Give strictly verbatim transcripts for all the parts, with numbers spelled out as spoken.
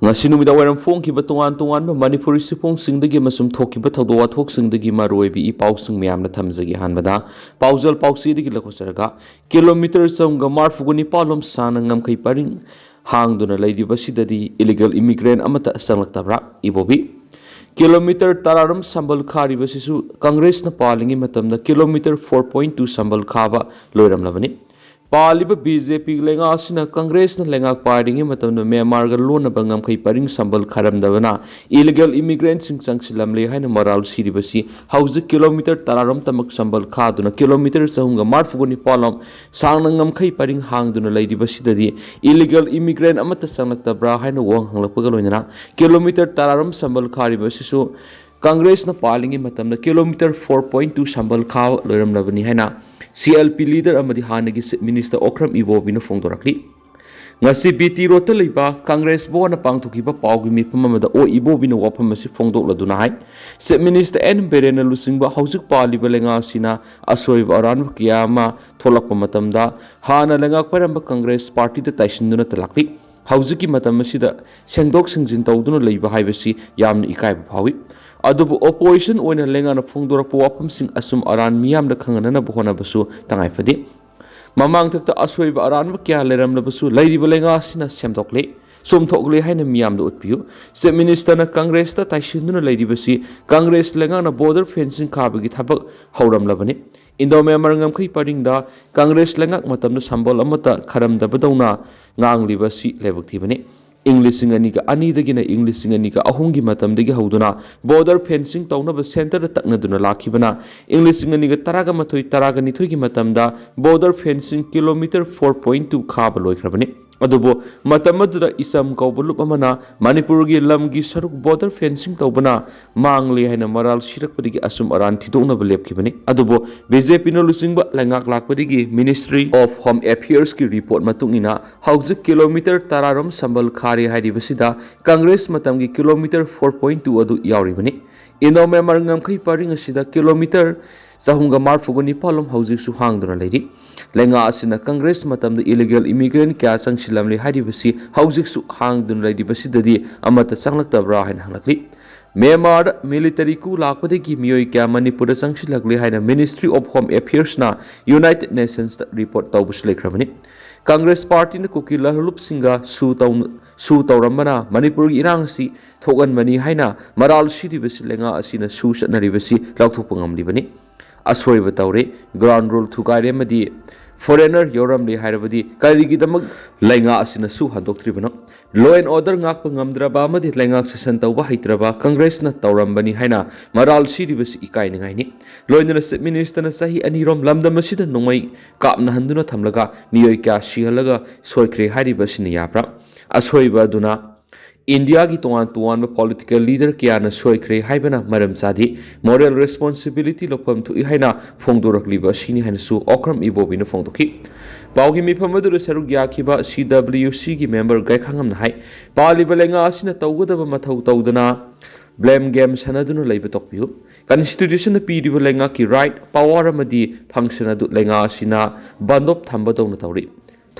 ꯉꯁꯤ ꯅꯨꯃꯤꯗꯥꯡ ꯋꯥꯏꯔꯝ ꯐꯣꯡꯈꯤꯕ ꯇꯣꯉꯥꯟ ꯇꯣꯉꯥꯟꯕ ꯃꯅꯤꯄꯨꯔꯤ ꯁꯤꯐꯣꯡꯁꯤꯡꯗꯒꯤ ꯑꯃꯁꯨꯡ ꯊꯣꯛꯈꯤꯕ ꯊꯧꯗꯣꯛ ꯋꯥꯊꯣꯛꯁꯤꯡꯗꯒꯤ ꯃꯔꯨꯑꯣꯏꯕ ꯏ ꯄꯥꯎꯁꯤꯡ ꯃꯌꯥꯝꯅ ꯊꯝꯖꯒꯦ꯫ ꯑꯍꯥꯟꯕꯗ ꯄꯥꯎꯖꯦꯜ ꯄꯥꯎꯆꯦꯗꯒꯤ ꯂꯧꯈꯠꯆꯔꯒ, ꯀꯤꯂꯣꯃꯤꯇꯔ ꯆꯍꯨꯝꯒ ꯃꯔꯐꯨꯒ ꯅꯤꯄꯥꯜ ꯂꯣꯝ ꯁꯥꯡꯅ ꯉꯝꯈꯩ ꯄꯔꯤꯡ ꯍꯥꯡꯗꯨꯅ ꯂꯩꯔꯤꯕꯁꯤꯗꯗꯤ ꯏꯂꯤꯒꯦꯜ ꯏꯃꯤꯒ꯭ꯔꯦꯟ ꯑꯃꯠꯇ ꯆꯪꯂꯛꯇꯕ꯭ꯔꯥ? ꯏꯕꯣꯕꯤ, ꯀꯤꯂꯣꯃꯤꯇꯔ ꯇꯔꯥꯔꯣꯝ ꯁꯝꯕꯜ ꯈꯥꯔꯤꯕꯁꯤꯁꯨ ꯀꯪꯒ꯭ꯔꯦꯁꯅ ꯄꯥꯜꯂꯤꯉꯩ ꯃꯇꯝꯗ ꯀꯤꯂꯣꯃꯤꯇꯔ ꯐꯣꯔ ꯄꯣꯏꯟ ꯇꯨ ꯁꯝꯕꯜ ꯈꯥꯕ ꯂꯣꯏꯔꯝꯂꯕꯅꯤ꯫ ꯄꯥꯜꯂꯤꯕ ꯕꯤ ꯖꯦ ꯄꯤ ꯂꯩꯉꯥꯛ ꯑꯁꯤꯅ ꯀꯪꯒ꯭ꯔꯦꯁꯅ ꯂꯩꯉꯥꯛ ꯄꯥꯏꯔꯤꯉꯩ ꯃꯇꯝꯗ ꯃ꯭ꯌꯥꯟꯃꯥꯔꯒ ꯂꯣꯟꯅꯕ ꯉꯝꯈꯩ ꯄꯔꯤꯡ ꯁꯝꯕꯜ ꯈꯥꯔꯝꯗꯕꯅ ꯏꯂꯤꯒꯦꯜ ꯏꯃꯤꯒ꯭ꯔꯦꯟꯁꯤꯡ ꯆꯪꯁꯤꯜꯂꯝꯂꯦ ꯍꯥꯏꯅ ꯃꯔꯥꯜ ꯁꯤꯔꯤꯕꯁꯤ ꯍꯧꯖꯤꯛ ꯀꯤꯂꯣꯃꯤꯇꯔ ꯇꯔꯥꯔꯣꯝꯇꯃꯛ ꯁꯝꯕꯜ ꯈꯥꯗꯨꯅ ꯀꯤꯂꯣꯃꯤꯇꯔ ꯆꯍꯨꯝꯒ ꯃꯔꯐꯨꯒ ꯅꯤꯄꯥꯜ ꯂꯣꯝ ꯁꯥꯡꯅ ꯉꯝꯈꯩ ꯄꯔꯤꯡ ꯍꯥꯡꯗꯨꯅ ꯂꯩꯔꯤꯕꯁꯤꯗꯗꯤ ꯏꯂꯤꯒꯦꯜ ꯏꯃꯤꯒ꯭ꯔꯦꯟ ꯑꯃꯠꯇ ꯆꯪꯂꯛꯇꯕ꯭ꯔꯥ ꯍꯥꯏꯅ ꯋꯥꯍꯪ ꯍꯪꯂꯛꯄꯒ ꯂꯣꯏꯅꯅ ꯀꯤꯂꯣꯃꯤꯇꯔ ꯇꯔꯥꯔꯣꯝ ꯁꯝꯕꯜ ꯈꯥꯔꯤꯕ ꯑꯁꯤꯁꯨ ꯀꯪꯒ꯭ꯔꯦꯁꯅ ꯄꯥꯜꯂꯤꯉꯩ ꯃꯇꯝꯗ ꯀꯤꯂꯣꯃꯤꯇꯔ ꯐꯣꯔ ꯄꯣꯏꯟ ꯇꯨ ꯁꯝꯕꯜ ꯈꯥ ꯂꯣꯏꯔꯝꯂꯕꯅꯤ ꯍꯥꯏꯅ ꯁꯤ ꯑꯦꯜ ꯄꯤ ꯂꯤꯗꯔ ꯑꯃꯗꯤ ꯍꯥꯟꯅꯒꯤ ꯆꯤꯐ ꯃꯤꯅꯤꯁꯇꯔ ꯑꯣꯀ꯭ꯔꯝ ꯏꯕꯣꯕꯤꯅ ꯐꯣꯡꯗꯣꯔꯛꯂꯤ꯫ ꯉꯁꯤ ꯕꯤ ꯇꯤ ꯔꯣꯗꯇ ꯂꯩꯕ ꯀꯪꯒ꯭ꯔꯦꯁ ꯚꯋꯟꯗ ꯄꯥꯡꯊꯣꯛꯈꯤꯕ ꯄꯥꯎꯒꯤ ꯃꯤꯐꯝ ꯑꯃꯗ ꯑꯣ ꯏꯕꯣꯕꯤꯅ ꯋꯥꯐꯝ ꯑꯁꯤ ꯐꯣꯡꯗꯣꯛꯂꯗꯨꯅ ꯍꯥꯏ, ꯆꯤꯐ ꯃꯤꯅꯤꯁꯇꯔ ꯑꯦꯟ ꯕꯤꯔꯦꯟꯅ ꯂꯨꯆꯤꯡꯕ ꯍꯧꯖꯤꯛ ꯄꯥꯜꯂꯤꯕ ꯂꯩꯉꯥꯛ ꯑꯁꯤꯅ ꯑꯁꯣꯏꯕ ꯑꯔꯥꯟꯕ ꯀꯌꯥ ꯑꯃ ꯊꯣꯛꯂꯛꯄ ꯃꯇꯝꯗ ꯍꯥꯟꯅ ꯂꯩꯉꯥꯛ ꯄꯥꯏꯔꯝꯕ ꯀꯪꯒ꯭ꯔꯦꯁ ꯄꯥꯔꯇꯤꯗ ꯇꯥꯏꯁꯤꯟꯗꯨꯅ ꯂꯥꯛꯂꯤ꯫ ꯍꯧꯖꯤꯛꯀꯤ ꯃꯇꯝ ꯑꯁꯤꯗ ꯁꯦꯡꯗꯣꯛ ꯁꯦꯡꯖꯤꯟ ꯇꯧꯗꯨꯅ ꯂꯩꯕ ꯍꯥꯏꯕꯁꯤ ꯌꯥꯝꯅ ꯏꯀꯥꯏꯕ ꯐꯥꯎꯏ꯫ ꯑꯗꯨꯕꯨ ꯑꯣꯄꯣꯖꯤꯁꯟ ꯑꯣꯏꯅ ꯂꯩꯉꯥꯛꯅ ꯐꯣꯡꯗꯣꯔꯛꯄ ꯋꯥꯐꯝꯁꯤꯡ ꯑꯆꯨꯝ ꯑꯔꯥꯟ ꯃꯤꯌꯥꯝꯗ ꯈꯪꯍꯟꯅꯅꯕ ꯍꯣꯠꯅꯕꯁꯨ ꯇꯉꯥꯏ ꯐꯗꯦ꯫ ꯃꯃꯥꯡꯊꯛꯇ ꯑꯁꯣꯏꯕ ꯑꯔꯥꯟꯕ ꯀꯌꯥ ꯂꯩꯔꯝꯂꯕꯁꯨ ꯂꯩꯔꯤꯕ ꯂꯩꯉꯥꯛ ꯑꯁꯤꯅ ꯁꯦꯝꯗꯣꯛꯂꯦ, ꯆꯨꯝꯊꯣꯛꯂꯦ ꯍꯥꯏꯅ ꯃꯤꯌꯥꯝꯗ ꯎꯠꯄꯤꯌꯨ꯫ ꯆꯤꯐ ꯃꯤꯅꯤꯁꯇꯔꯅ ꯀꯪꯒ꯭ꯔꯦꯁꯇ ꯇꯥꯏꯁꯤꯟꯗꯨꯅ ꯂꯩꯔꯤꯕꯁꯤ ꯀꯪꯒ꯭ꯔꯦꯁ ꯂꯩꯉꯥꯛꯅ ꯕꯣꯔꯗꯔ ꯐꯦꯟꯁꯤꯡ ꯈꯥꯕꯒꯤ ꯊꯕꯛ ꯍꯧꯔꯝꯂꯕꯅꯤ꯫ ꯏꯟꯗꯣ ꯃ꯭ꯌꯥꯟꯃꯥꯔ ꯉꯝꯈꯩ ꯄꯔꯤꯡꯗ ꯀꯪꯒ꯭ꯔꯦꯁ ꯂꯩꯉꯥꯛ ꯃꯇꯝꯗ ꯁꯝꯕꯣꯜ ꯑꯃꯠꯇ ꯈꯔꯝꯗꯕꯗꯧꯅ ꯉꯥꯡꯂꯤꯕ ꯑꯁꯤ ꯂꯥꯏꯕꯛ ꯊꯤꯕꯅꯤ꯫ ꯏꯪ ꯂꯤꯁꯤꯡ ꯑꯅꯤꯒ ꯑꯅꯤꯗꯒꯤꯅ ꯏꯪ ꯂꯤꯁꯤꯡ ꯑꯅꯤꯒ ꯑꯍꯨꯝꯒꯤ ꯃꯇꯝꯗꯒꯤ ꯍꯧꯗꯨꯅ ꯕꯣꯔꯗꯔ ꯐꯦꯟꯁꯤꯡ ꯇꯧꯅꯕ ꯁꯦꯟꯇꯔꯗ ꯇꯛꯅꯗꯨꯅ ꯂꯥꯛꯈꯤꯕꯅ ꯏꯪ ꯂꯤꯁꯤꯡ ꯑꯅꯤꯒ ꯇꯔꯥꯒ ꯃꯥꯊꯣꯏ ꯇꯔꯥꯒ ꯅꯤꯊꯣꯏꯒꯤ ꯃꯇꯝꯗ border fencing kilometre four point two ꯈꯥꯕ ꯂꯣꯏꯈ꯭ꯔꯕꯅꯤ꯫ ꯑꯗꯨꯕꯨ ꯃꯇꯝ ꯑꯗꯨꯗ ꯏꯆꯝ ꯀꯧꯕ ꯂꯨꯞ ꯑꯃꯅ ꯃꯅꯤꯄꯨꯔꯒꯤ ꯂꯝꯒꯤ ꯁꯔꯨꯛ ꯕꯣꯔꯗꯔ ꯐꯦꯟꯁꯤꯡ ꯇꯧꯕꯅ ꯃꯥꯡꯂꯦ ꯍꯥꯏꯅ ꯃꯔꯥꯜ ꯁꯤꯔꯛꯄꯗꯒꯤ ꯑꯆꯨꯝ ꯑꯔꯥꯟ ꯊꯤꯗꯣꯛꯅꯕ ꯂꯦꯞꯈꯤꯕꯅꯤ꯫ ꯑꯗꯨꯕꯨ ꯕꯤ ꯖꯦ ꯄꯤꯅ ꯂꯨꯆꯤꯡꯕ ꯂꯩꯉꯥꯛ ꯂꯥꯛꯄꯗꯒꯤ Ministry of Home Affairsꯀꯤ ꯔꯤꯄꯣꯔꯠ ꯃꯇꯨꯡ ꯏꯟꯅ ꯍꯧꯖꯤꯛ ꯀꯤꯂꯣꯃꯤꯇꯔ ꯇꯔꯥꯔꯣꯝ ꯁꯝꯕꯜ ꯈꯥꯔꯦ ꯍꯥꯏꯔꯤꯕꯁꯤꯗ ꯀꯪꯒ꯭ꯔꯦꯁ ꯃꯇꯝꯒꯤ ꯀꯤꯂꯣꯃꯤꯇꯔ ꯐꯣꯔ ꯄꯣꯏꯟ ꯇꯨ ꯑꯗꯨ ꯌꯥꯎꯔꯤꯕꯅꯤ꯫ ꯏꯟꯗꯣ ꯃ꯭ꯌꯥꯟꯃꯥꯔ ꯉꯝꯈꯩ ꯄꯔꯤꯡ ꯑꯁꯤꯗ ꯀꯤꯂꯣꯃꯤꯇꯔ ꯆꯍꯨꯝꯒ ꯃꯔꯐꯨꯒ ꯅꯤꯄꯥꯜ ꯂꯣꯝ ꯍꯧꯖꯤꯛꯁꯨ ꯍꯥꯡꯗꯨꯅ ꯂꯩꯔꯤ꯫ ꯂꯩꯉꯥꯛ ꯑꯁꯤꯅ ꯀꯪꯒ꯭ꯔꯦꯁ ꯃꯇꯝꯗ ꯏꯂꯤꯒꯦꯜ ꯏꯃꯤꯒ꯭ꯔꯦꯟ ꯀꯌꯥ ꯆꯪꯁꯤꯜꯂꯝꯂꯤ ꯍꯥꯏꯔꯤꯕꯁꯤ ꯍꯧꯖꯤꯛꯁꯨ ꯍꯥꯡꯗꯨꯅ ꯂꯩꯔꯤꯕꯁꯤꯗꯗꯤ ꯑꯃꯠꯇ ꯆꯪꯂꯛꯇꯕ꯭ꯔꯥ ꯍꯥꯏꯅ ꯍꯪꯂꯛꯂꯤ꯫ ꯃ꯭ꯌꯥꯟꯃꯥꯔꯗ ꯃꯤꯂꯤꯇꯔꯤ ꯀꯨ ꯂꯥꯛꯄꯗꯒꯤ ꯃꯤꯑꯣꯏ ꯀꯌꯥ ꯃꯅꯤꯄꯨꯔꯗ ꯆꯪꯁꯤꯜꯂꯛꯂꯤ ꯍꯥꯏꯅ Ministry of Home Affairsꯅ United Nationsꯇ ꯔꯤꯄꯣꯔꯠ ꯇꯧꯕꯁꯨ ꯂꯩꯈ꯭ꯔꯕꯅꯤ꯫ ꯀꯪꯒ꯭ꯔꯦꯁ ꯄꯥꯔꯇꯤꯅ ꯀꯨꯀꯤ ꯂꯍꯂꯨꯞꯁꯤꯡꯒ ꯁꯨ ꯇꯧ-, ꯁꯨ ꯇꯧꯔꯝꯕꯅ ꯃꯅꯤꯄꯨꯔꯒꯤ ꯏꯔꯥꯡ ꯑꯁꯤ ꯊꯣꯛꯍꯟꯕꯅꯤ ꯍꯥꯏꯅ ꯃꯔꯥꯜ ꯁꯤꯔꯤꯕꯁꯤ ꯂꯩꯉꯥꯛ ꯑꯁꯤꯅ ꯁꯨ ꯆꯠꯅꯔꯤꯕꯁꯤ ꯂꯥꯎꯊꯣꯛꯄ ꯉꯝꯂꯤꯕꯅꯤ꯫ ꯑꯁꯣꯏꯕ ꯇꯧꯔꯦ, ground rule ꯊꯨꯒꯥꯏꯔꯦ ꯑꯃꯗꯤ foreigner ꯌꯧꯔꯝꯂꯦ ꯍꯥꯏꯔꯕꯗꯤ ꯀꯔꯤꯒꯤꯗꯃꯛ ꯂꯩꯉꯥꯛ ꯑꯁꯤꯅ ꯁꯨ ꯍꯟꯗꯣꯛꯇ꯭ꯔꯤꯕꯅꯣ? Law and order ꯉꯥꯛꯄ ꯉꯝꯗ꯭ꯔꯕ ꯑꯃꯗꯤ ꯂꯩꯉꯥꯛ ꯁꯥꯁꯟ ꯇꯧꯕ ꯍꯩꯇ꯭ꯔꯕ ꯀꯪꯒ꯭ꯔꯦꯁꯅ ꯇꯧꯔꯝꯕꯅꯤ ꯍꯥꯏꯅ ꯃꯔꯥꯜ ꯁꯤꯔꯤꯕꯁꯤ ꯏꯀꯥꯏꯅꯤꯡꯉꯥꯏꯅꯤ꯫ ꯂꯣꯏꯅꯅ Chief Ministerꯅ ꯆꯍꯤ ꯑꯅꯤꯔꯣꯝ ꯂꯝꯗꯝ ꯑꯁꯤꯗ ꯅꯣꯡꯃꯩ ꯀꯥꯞꯅꯍꯟꯗꯨꯅ ꯊꯝꯂꯒ ꯃꯤꯑꯣꯏ ꯀꯌꯥ ꯁꯤꯍꯜꯂꯒ ꯁꯣꯏꯈ꯭ꯔꯦ ꯍꯥꯏꯔꯤꯕ ꯑꯁꯤꯅ ꯌꯥꯕ꯭ꯔꯥ? ꯑꯁꯣꯏꯕ ꯑꯗꯨꯅ ꯏꯟꯗꯤꯌꯥꯒꯤ ꯇꯣꯉꯥꯟ ꯇꯣꯉꯥꯟꯕ political leader ꯀꯌꯥꯅ ꯁꯣꯏꯈ꯭ꯔꯦ ꯍꯥꯏꯕꯅ ꯃꯔꯝ ꯆꯥꯗꯦ꯫ Moral responsibility ꯂꯧꯐꯝ ꯊꯣꯛꯏ ꯍꯥꯏꯅ ꯐꯣꯡꯗꯣꯔꯛꯂꯤꯕ ꯑꯁꯤꯅꯤ ꯍꯥꯏꯅꯁꯨ ꯑꯣꯀ꯭ꯔꯝ ꯏꯕꯣꯕꯤꯅ ꯐꯣꯡꯗꯣꯛꯈꯤ꯫ ꯄꯥꯎꯒꯤ ꯃꯤꯐꯝ ꯑꯗꯨꯗ ꯁꯔꯨꯛ ꯌꯥꯈꯤꯕ CWCꯒꯤ member ꯒꯥꯏꯈꯥꯉꯝꯅ ꯍꯥꯏ, ꯄꯥꯜꯂꯤꯕ ꯂꯩꯉꯥꯛ ꯑꯁꯤꯅ ꯇꯧꯒꯗꯕ ꯃꯊꯧ ꯇꯧꯗꯅ blame game ꯁꯥꯟꯅꯗꯨꯅ ꯂꯩꯕ ꯇꯣꯛꯄꯤꯌꯨ꯫ Constitutionꯅ ꯄꯤꯔꯤꯕ ꯂꯩꯉꯥꯛꯀꯤ right, power ꯑꯃꯗꯤ function ꯑꯗꯨ ꯂꯩꯉꯥꯛ ꯑꯁꯤꯅ ꯕꯟꯗꯣꯞ ꯊꯝꯕꯗꯧꯅ ꯇꯧꯔꯤ꯫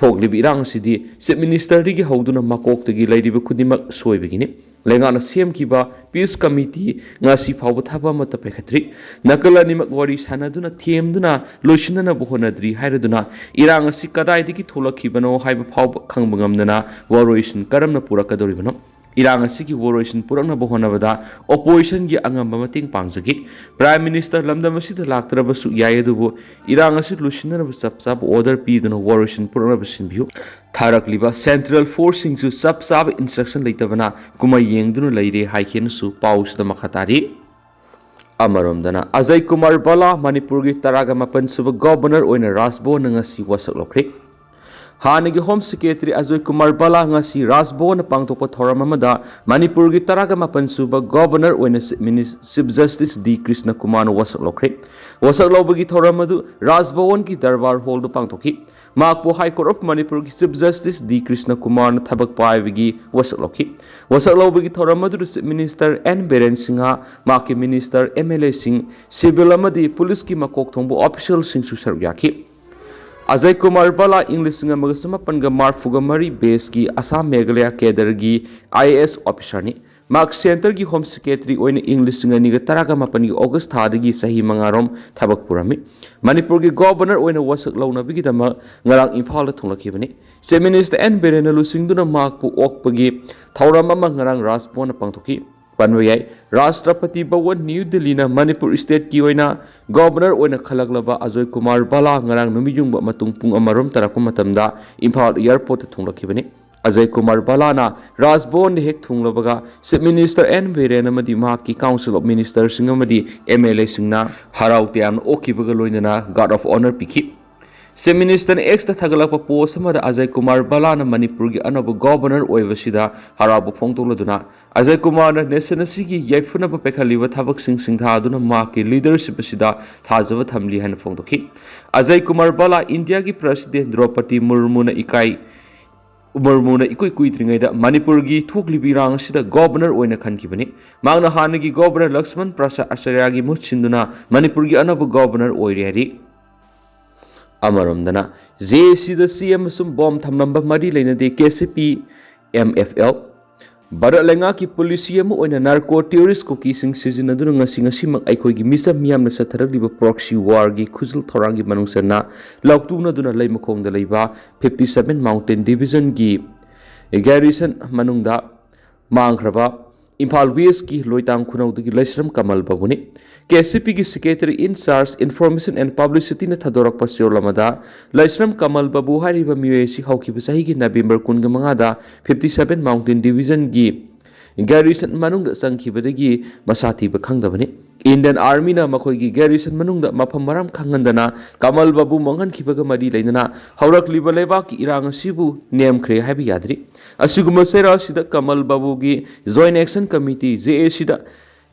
ꯊꯣꯛꯂꯤꯕ ꯏꯔꯥꯡ ꯑꯁꯤꯗꯤ Chief Ministerꯗꯒꯤ ꯍꯧꯗꯨꯅ ꯃꯀꯣꯛꯇꯒꯤ ꯂꯩꯔꯤꯕ ꯈꯨꯗꯤꯡꯃꯛ ꯁꯣꯏꯕꯒꯤꯅꯤ꯫ ꯂꯩꯉꯥꯛꯅ ꯁꯦꯝꯈꯤꯕ Peace Committee ꯉꯁꯤ ꯐꯥꯎꯕ ꯊꯕꯛ ꯑꯃꯠꯇ ꯄꯥꯏꯈꯠꯇ꯭ꯔꯤ꯫ ꯅꯥꯀꯜ ꯑꯅꯤꯃꯛ ꯋꯥꯔꯤ ꯁꯥꯟꯅꯗꯨꯅ ꯊꯦꯝꯗꯨꯅ ꯂꯣꯏꯁꯤꯟꯅꯅꯕ ꯍꯣꯠꯅꯗ꯭ꯔꯤ ꯍꯥꯏꯔꯗꯨꯅ ꯏꯔꯥꯡ ꯑꯁꯤ ꯀꯗꯥꯏꯗꯒꯤ ꯊꯣꯛꯂꯛꯈꯤꯕꯅꯣ ꯍꯥꯏꯕ ꯐꯥꯎꯕ ꯈꯪꯕ ꯉꯝꯗꯅ ꯋꯥꯔꯣꯏꯁꯤꯟ ꯀꯔꯝꯅ ꯄꯨꯔꯛꯀꯗꯧꯔꯤꯕꯅꯣ? ꯏꯔꯥꯡ ꯑꯁꯤꯒꯤ ꯋꯥꯔꯣꯏꯁꯤꯟ ꯄꯨꯔꯛꯅꯕ ꯍꯣꯠꯅꯕꯗ oppositionꯒꯤ ꯑꯉꯝꯕ ꯃꯇꯦꯡ ꯄꯥꯡꯖꯒꯦ꯫ Prime Minister ꯂꯝꯗꯝ ꯑꯁꯤꯗ ꯂꯥꯛꯇ꯭ꯔꯕꯁꯨ ꯌꯥꯏ, ꯑꯗꯨꯕꯨ ꯏꯔꯥꯡ ꯑꯁꯤ ꯂꯣꯏꯁꯤꯟꯅꯅꯕ ꯆꯞ ꯆꯥꯕ order ꯄꯤꯗꯨꯅ ꯋꯥꯔꯣꯏꯁꯤꯟ ꯄꯨꯔꯛꯅꯕ ꯁꯤꯟꯕꯤꯌꯨ꯫ ꯊꯥꯔꯛꯂꯤꯕ central forceꯁꯤꯡꯁꯨ ꯆꯞ ꯆꯥꯕ instruction ꯂꯩꯇꯕꯅ ꯀꯨꯝꯍꯩ ꯌꯦꯡꯗꯨꯅ ꯂꯩꯔꯦ ꯍꯥꯏꯈꯤꯅꯁꯨ ꯄꯥꯎꯁꯤꯗ ꯃꯈꯥ ꯇꯥꯔꯤ꯫ ꯑꯃꯔꯣꯝꯗꯅ ꯑꯖꯌ ꯀꯨꯃꯥꯔ ꯚꯜꯂꯥ ꯃꯅꯤꯄꯨꯔꯒꯤ ꯇꯔꯥꯒ ꯃꯥꯄꯟ ꯁꯨꯕ Governor ꯑꯣꯏꯅ ꯔꯥꯖ ꯚꯋꯟꯅ ꯉꯁꯤ ꯋꯥꯁꯛ ꯂꯧꯈ꯭ꯔꯦ꯫ ꯍꯥꯟꯅꯒꯤ Home Secretary ꯑꯖꯌ ꯀꯨꯃꯥꯔ ꯚꯜꯂꯥ ꯉꯁꯤ ꯔꯥꯖ ꯚꯋꯟꯅ ꯄꯥꯡꯊꯣꯛꯄ ꯊꯧꯔꯝ ꯑꯃꯗ ꯃꯅꯤꯄꯨꯔꯒꯤ ꯇꯔꯥꯒ ꯃꯥꯄꯟ ꯁꯨꯕ Governor ꯑꯣꯏꯅ Chief Minis-, Chief Justice ꯗꯤ ꯀ꯭ꯔꯤꯁꯅ ꯀꯨꯃꯥꯔꯅ ꯋꯥꯁꯛ ꯂꯧꯈ꯭ꯔꯦ꯫ ꯋꯥꯁꯛ ꯂꯧꯕꯒꯤ ꯊꯧꯔꯝ ꯑꯗꯨ ꯔꯥꯖ ꯚꯋꯟꯒꯤ ꯗꯔꯕꯥꯔ hallꯗ ꯄꯥꯡꯊꯣꯛꯈꯤ꯫ ꯃꯍꯥꯛꯄꯨ High Court of ꯃꯅꯤꯄꯨꯔꯒꯤ Chief Justice ꯗꯤ ꯀ꯭ꯔꯤꯁꯅ ꯀꯨꯃꯥꯔꯅ ꯊꯕꯛ ꯄꯥꯏꯕꯒꯤ ꯋꯥꯁꯛ ꯂꯧꯈꯤ꯫ ꯋꯥꯁꯛ ꯂꯧꯕꯒꯤ ꯊꯧꯔꯝ ꯑꯗꯨꯗ Chief Minister N Biren Singh, ꯃꯍꯥꯛꯀꯤ minister, MLAꯁꯤꯡ, civil ꯑꯃꯗꯤ policeꯀꯤ ꯃꯀꯣꯛ ꯊꯣꯡꯕ officialꯁꯤꯡꯁꯨ ꯁꯔꯨꯛ ꯌꯥꯈꯤ꯫ ꯑꯖꯌ ꯀꯨꯃꯥꯔ ꯕꯂꯥ ꯏꯪ ꯂꯤꯁꯤꯡ ꯑꯃꯒ ꯆꯃꯥꯄꯟꯒ ꯃꯔꯤꯐꯨꯒ ꯃꯔꯤ batchꯀꯤ ꯑꯁꯥꯝ ꯃꯦꯘꯥꯂꯌꯥ cadreꯒꯤ IAS officerꯅꯤ꯫ ꯃꯍꯥꯛ centreꯒꯤ Home Secretary ꯑꯣꯏꯅ ꯏꯪ ꯂꯤꯁꯤꯡ ꯑꯅꯤꯒ ꯇꯔꯥꯒ ꯃꯥꯄꯟꯒꯤ August ꯊꯥꯗꯒꯤ ꯆꯍꯤ ꯃꯉꯥꯔꯣꯝ ꯊꯕꯛ ꯄꯨꯔꯝꯃꯤ꯫ ꯃꯅꯤꯄꯨꯔꯒꯤ Governor ꯑꯣꯏꯅ ꯋꯥꯁꯛ ꯂꯧꯅꯕꯒꯤꯗꯃꯛ ꯉꯔꯥꯡ ꯏꯝꯐꯥꯜꯗ ꯊꯨꯡꯂꯛꯈꯤꯕꯅꯤ꯫ Chief Minister ꯑꯦꯟ ꯕꯤꯔꯦꯟꯅ ꯂꯨꯆꯤꯡꯗꯨꯅ ꯃꯍꯥꯛꯄꯨ ꯑꯣꯛꯄꯒꯤ ꯊꯧꯔꯝ ꯑꯃ ꯉꯔꯥꯡ ꯔꯥꯖ ꯚꯋꯟꯗ ꯄꯥꯡꯊꯣꯛꯈꯤ꯫ ꯄꯟꯕ ꯌꯥꯏ, ꯔꯥꯁꯇ꯭ꯔꯄꯇꯤ ꯚꯋꯟ, ꯅ꯭ꯌꯨ ꯗꯤꯜꯂꯤꯅ ꯃꯅꯤꯄꯨꯔ stateꯀꯤ ꯑꯣꯏꯅ Governor ꯑꯣꯏꯅ ꯈꯜꯂꯛꯂꯕ ꯑꯖꯌ ꯀꯨꯃꯥꯔ ꯕꯂꯥ ꯉꯔꯥꯡ ꯅꯨꯃꯤꯠꯌꯨꯡꯕ ꯃꯇꯨꯡ ꯄꯨꯡ ꯑꯃꯔꯣꯝ ꯇꯥꯔꯛꯄ ꯃꯇꯝꯗ ꯏꯝꯐꯥꯜ airportꯇ ꯊꯨꯡꯂꯛꯈꯤꯕꯅꯤ꯫ ꯑꯖꯌ ꯀꯨꯃꯥꯔ ꯕꯂꯥꯅ ꯔꯥꯖ ꯚꯋꯟꯗ ꯍꯦꯛ ꯊꯨꯡꯂꯕꯒ Chief Minister ꯑꯦꯟ ꯕꯤꯔꯦꯟ ꯑꯃꯗꯤ ꯃꯍꯥꯛꯀꯤ Council of Ministerꯁꯤꯡ ꯑꯃꯗꯤ MLAꯁꯤꯡꯅ ꯍꯔꯥꯎ ꯇꯌꯥꯝꯅ ꯑꯣꯛꯈꯤꯕꯒ ꯂꯣꯏꯅꯅ guard of honour ꯄꯤꯈꯤ꯫ Chief Ministerꯅ Xꯇ ꯊꯥꯒꯠꯂꯛꯄ post ꯑꯃꯗ ꯑꯖꯌ ꯀꯨꯃꯥꯔ ꯕꯂꯥꯅ ꯃꯅꯤꯄꯨꯔꯒꯤ ꯑꯅꯧꯕ Governor ꯑꯣꯏꯕꯁꯤꯗ ꯍꯔꯥꯎꯕ ꯐꯣꯡꯗꯣꯛꯂꯗꯨꯅ, ꯑꯖꯌ ꯀꯨꯃꯥꯔꯅ nation ꯑꯁꯤꯒꯤ ꯌꯥꯏꯐꯅꯕ ꯄꯥꯏꯈꯠꯂꯤꯕ ꯊꯕꯛꯁꯤꯡ ꯁꯤꯡꯊꯥꯗꯨꯅ ꯃꯍꯥꯛꯀꯤ leadership ꯑꯁꯤꯗ ꯊꯥꯖꯕ ꯊꯝꯂꯤ ꯍꯥꯏꯅ ꯐꯣꯡꯗꯣꯛꯈꯤ꯫ ꯑꯖꯌ ꯀꯨꯃꯥꯔ ꯕꯂꯥ ꯏꯟꯗꯤꯌꯥꯒꯤ President ꯗ꯭ꯔꯧꯄꯗꯤ ꯃꯨꯔꯃꯨꯅ ꯏꯀꯥꯏ ꯃꯨꯔꯃꯨꯅ ꯏꯀꯨꯏ ꯀꯨꯏꯗ꯭ꯔꯤꯉꯩꯗ ꯃꯅꯤꯄꯨꯔꯒꯤ ꯊꯣꯛꯂꯤꯕ ꯏꯔꯥꯡ ꯑꯁꯤꯗ Governor ꯑꯣꯏꯅ ꯈꯟꯈꯤꯕꯅꯤ꯫ ꯃꯍꯥꯛꯅ ꯍꯥꯟꯅꯒꯤ Governor ꯂꯛꯁꯃꯟ ꯄ꯭ꯔꯁꯥꯗ ꯑꯆꯥꯔꯌꯒꯤ ꯃꯍꯨꯠ ꯁꯤꯟꯗꯨꯅ ꯃꯅꯤꯄꯨꯔꯒꯤ ꯑꯅꯧꯕ Governor ꯑꯣꯏꯔꯦ ꯍꯥꯏꯔꯤ꯫ ꯑꯃꯔꯣꯝꯗꯅ, JACꯗ ꯆꯦ ꯑꯃꯁꯨꯡ bomb ꯊꯝꯂꯝꯕ ꯃꯔꯤ ꯂꯩꯅꯗꯦ K C P M F L. Bharat ꯂꯩꯉꯥꯛꯀꯤ policy ꯑꯃ ꯑꯣꯏꯅ narco terrorist ꯀꯨꯀꯤꯁꯤꯡ ꯁꯤꯖꯤꯟꯅꯗꯨꯅ ꯉꯁꯤ ꯉꯁꯤꯃꯛ ꯑꯩꯈꯣꯏꯒꯤ ꯃꯤꯆꯝ ꯃꯤꯌꯥꯝꯅ ꯆꯠꯊꯔꯛꯂꯤꯕ proxy warꯒꯤ ꯈꯨꯖꯤꯜ ꯊꯧꯔꯥꯡꯒꯤ ꯃꯅꯨꯡ ꯆꯟꯅ ꯂꯥꯎꯇꯨꯅꯗꯨꯅ ꯂꯩꯃꯈꯣꯡꯗ ꯂꯩꯕ fifty seven Mountain Divisionꯒꯤ garrison ꯃꯅꯨꯡꯗ ꯃꯥꯡꯈ꯭ꯔꯕ ꯏꯝꯐꯥꯜ Westꯀꯤ ꯂꯣꯏꯇꯥꯡ ꯈꯨꯅꯧꯗꯒꯤ ꯂꯩꯁ꯭ꯔꯝ ꯀꯃꯜ ꯕꯥꯕꯨꯅꯤ꯫ ꯀꯦ ꯁꯤ ꯄꯤꯒꯤ Secretary in charge Information and Publicityꯅ ꯊꯥꯗꯣꯔꯛꯄ ꯆꯦꯔꯣꯜ ꯑꯃꯗ, ꯂꯩꯁ꯭ꯔꯝ ꯀꯃꯜ ꯕꯥꯕꯨ ꯍꯥꯏꯔꯤꯕ ꯃꯤꯑꯣꯏ ꯑꯁꯤ ꯍꯧꯈꯤꯕ ꯆꯍꯤꯒꯤ November ꯀꯨꯟꯒ ꯃꯉꯥꯗ fifty seven Mountain Divisionꯒꯤ garrison ꯃꯅꯨꯡꯗ ꯆꯪꯈꯤꯕꯗꯒꯤ ꯃꯁꯥ ꯊꯤꯕ ꯈꯪꯗꯕꯅꯤ꯫ Indian Armyꯅ ꯃꯈꯣꯏꯒꯤ garrison ꯃꯅꯨꯡꯗ ꯃꯐꯝ ꯃꯔꯥꯡ ꯈꯪꯍꯟꯗꯅ ꯀꯃꯜ ꯕꯥꯕꯨ ꯃꯥꯡꯍꯟꯈꯤꯕꯒ ꯃꯔꯤ ꯂꯩꯅꯅ ꯍꯧꯔꯛꯂꯤꯕ ꯂꯩꯕꯥꯛꯀꯤ ꯏꯔꯥꯡ ꯑꯁꯤꯕꯨ ꯅꯦꯝꯈ꯭ꯔꯦ ꯍꯥꯏꯕ ꯌꯥꯗ꯭ꯔꯤ꯫ ꯑꯁꯤꯒꯨꯝꯕ ꯆꯩꯔꯥꯎ ꯑꯁꯤꯗ ꯀꯃꯜ ꯕꯥꯕꯨꯒꯤ Joint Action Committee, JACꯗ,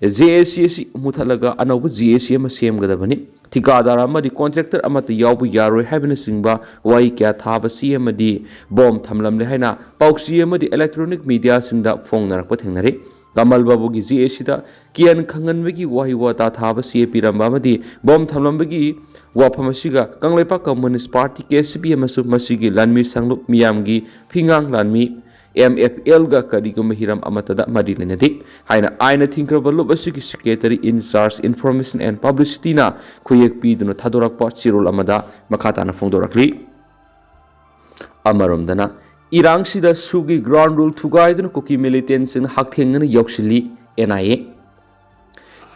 JAC ꯑꯁꯤ ꯃꯨꯊꯠꯂꯒ ꯑꯅꯧꯕ JAC ꯑꯃ ꯁꯦꯝꯒꯗꯕꯅꯤ꯫ ꯊꯤꯀꯥꯗꯥꯔ ꯑꯃꯗꯤ contractor ꯑꯃꯠꯇ ꯌꯥꯎꯕ ꯌꯥꯔꯣꯏ ꯍꯥꯏꯕꯅꯆꯤꯡꯕ ꯋꯥꯍꯩ ꯀꯌꯥ ꯊꯥꯕ ꯆꯦ ꯑꯃꯗꯤ bomb ꯊꯝꯂꯝꯂꯦ ꯍꯥꯏꯅ ꯄꯥꯎꯆꯦ ꯑꯃꯗꯤ electronic mediaꯁꯤꯡꯗ ꯐꯣꯡꯅꯔꯛꯄ ꯊꯦꯡꯅꯔꯤ꯫ ꯀꯃꯜ ꯕꯥꯕꯨꯒꯤ ꯖꯦ ꯑꯦ ꯁꯤꯗ ꯀꯤꯌꯥꯟ ꯈꯪꯍꯟꯕꯒꯤ ꯋꯥꯍꯩ ꯋꯥꯇꯥ ꯊꯥꯕ ꯆꯦ ꯄꯤꯔꯝꯕ ꯑꯃꯗꯤ ꯕꯣꯝ ꯊꯝꯂꯝꯕꯒꯤ ꯋꯥꯐꯝ ꯑꯁꯤꯒ ꯀꯪꯂꯩꯄꯥꯛ ꯀꯝꯃꯨꯅꯤꯁ ꯄꯥꯔꯇꯤ, ꯀꯦ ꯁꯤ ꯄꯤ, ꯑꯃꯁꯨꯡ ꯃꯁꯤꯒꯤ ꯂꯥꯟꯃꯤ ꯁꯪꯂꯨꯞ ꯃꯤꯌꯥꯝꯒꯤ ꯐꯤꯉꯥꯡ ꯂꯥꯟꯃꯤ ꯑꯦꯝ ꯑꯦꯐ ꯑꯦꯜꯒ ꯀꯔꯤꯒꯨꯝꯕ ꯍꯤꯔꯝ ꯑꯃꯠꯇꯗ ꯃꯔꯤ ꯂꯩꯅꯗꯦ ꯍꯥꯏꯅ ꯑꯥꯏꯟꯅ ꯊꯤꯡꯈ꯭ꯔꯕ ꯂꯨꯞ ꯑꯁꯤꯒꯤ Secretary in Charge Information and Publicityꯅ ꯈꯨꯌꯦꯛ ꯄꯤꯗꯨꯅ ꯊꯥꯗꯣꯔꯛꯄ ꯆꯦꯔꯣꯜ ꯑꯃꯗ ꯃꯈꯥ ꯇꯥꯅ ꯐꯣꯡꯗꯣꯔꯛꯂꯤ꯫ ꯑꯃꯔꯣꯝꯗꯅ, ꯏꯔꯥꯡꯁꯤꯗ ꯁꯨꯒꯤ ground rule ꯊꯨꯒꯥꯏꯗꯨꯅ ꯀꯨꯀꯤ militantꯁꯤꯡꯅ ꯍꯛꯊꯦꯡꯅꯅ ꯌꯧꯁꯤꯜꯂꯤ꯫ ꯑꯦꯟ ꯑꯥꯏ ꯑꯦ꯫